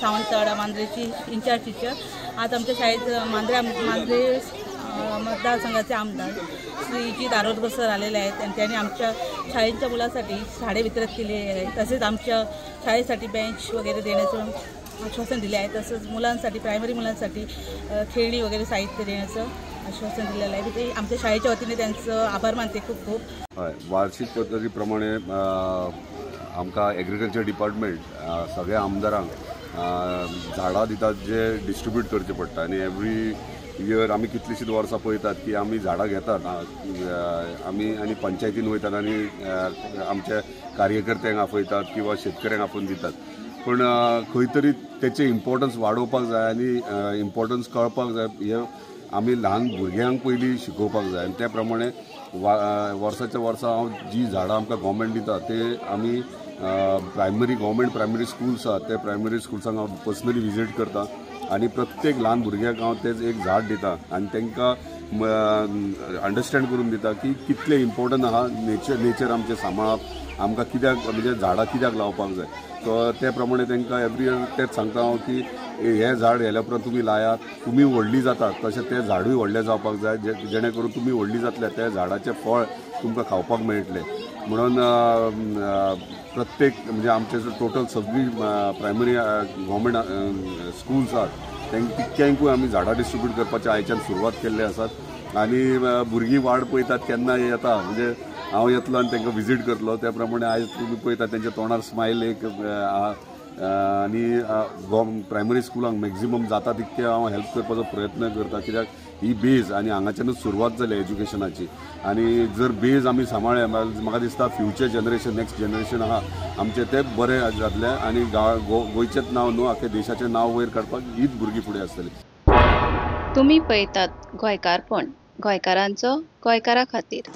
Sawantwada मांद्रेची in-charge teacher. आज आमच्या शाळेत मांद्रे मांद्रे मतदारसंघाचे आमदार श्रीजी दारोदकर सर आलेले आहेत आणि त्यांनी आमच्या शाळेच्या मुलासाठी साडे वितरित केले आहे. तसेच आमच्या शाळेसाठी बेंच वगैरे देण्याचं आश्वासन दिले आहे. तसंच मुलांसाठी, प्रायमरी मुलांसाठी खेळणी वगैरे साहित्य देण्याचं आश्वासन दिलेलं आहे. ते आमच्या शाळेच्या वतीने त्यांचं आभार मानते खूप खूप. हय, वार्षिक पद्दती प्रमाणे आमकां एग्रीकल्चर डिपार्टमेंट सगळ्या आमदारांक झाडां दितात जे डिस्ट्रिब्यूट करचे पडटा आनी एवरी इयर आमी कितलींशींच वर्सां पळयतात की आमी झाडां घेतात आमी आनी पंचायतीन वयतात आनी आमच्या कार्यकर्त्यांक आपयतात किंवा शेतकऱ्यांक आपोवन दितात, पूण खंय तरी तेचें इम्पोर्टन्स वाडोवपाक जाय आनी इम्पोर्टन्स कळपाक जाय. हे आमी ल्हान भुरग्यांक पयलीं शिकोवपाक जाय आनी त्या प्रमाणे वर्साच्या वर्सा हांव जी झाडां आमकां गव्हर्मेंट दिता ते आमी प्रायमरी गव्हर्मेंट प्रायमरी स्कुल्स आसात त्या प्रायमरी स्कुल्सांक हांव पर्सनली विजीट करता आनी प्रत्येक ल्हान भुरग्याक हांव तेच एक झाड दिता आनी तांकां अंडरस्टँड करून दिता की कितलें इम्पोर्टंट आहा नेचर, नेचर आमचें सांबाळप, आमकां कित्याक म्हणजे झाडां कित्याक लावपाक जाय. सो ते प्रमाणे तांकां एवरी इयर तेंच सांगता हांव की हें झाड हेल्या उपरांत तुमी लायात, तुमी व्हडलीं जातात तशें तें झाडूय व्हडलें जावपाक जाय, जेणे करून तुमी व्हडलीं जातले त्या झाडाचें फळ तुमकां खावपाक मेळटलें. म्हणून प्रत्येक म्हणजे आमचे टोटल सगळीं प्रायमरी गव्हर्मेंट स्कुल्स आसात तांकां तितक्यांकूय आमी झाडां डिस्ट्रिब्यूट करपाचे आयच्यान सुरवात केल्ले आसात आनी भुरगीं वाट पळयतात केन्ना येता, म्हणजे हांव येतलो आनी तांकां विजीट करतलो. त्या प्रमाणे आयज तुमी पळयता तेंच्या तोंडार स्मायल एक आनी प्रायमरी स्कुलांक मॅक्झिमम जाता तितकें हांव हेल्प करपाचो प्रयत्न करता, कित्याक ही बेज आनी हांगाच्यानूच सुरवात जाली एज्युकेशनाची आनी जर बेज आमी सांबाळ्ळें म्हाका दिसता फ्युचर जनरेशन, नेक्स्ट जनरेशन आहा आमचें तें बरें जातलें आनी गोंयचेंच नांव न्हू आख्या देशाचें नांव वयर काडपाक हीच भुरगीं फुडें आसतलीं. तुमी पळयतात गोंयकारपण, गोंयकारांचो गोंयकारा खातीर.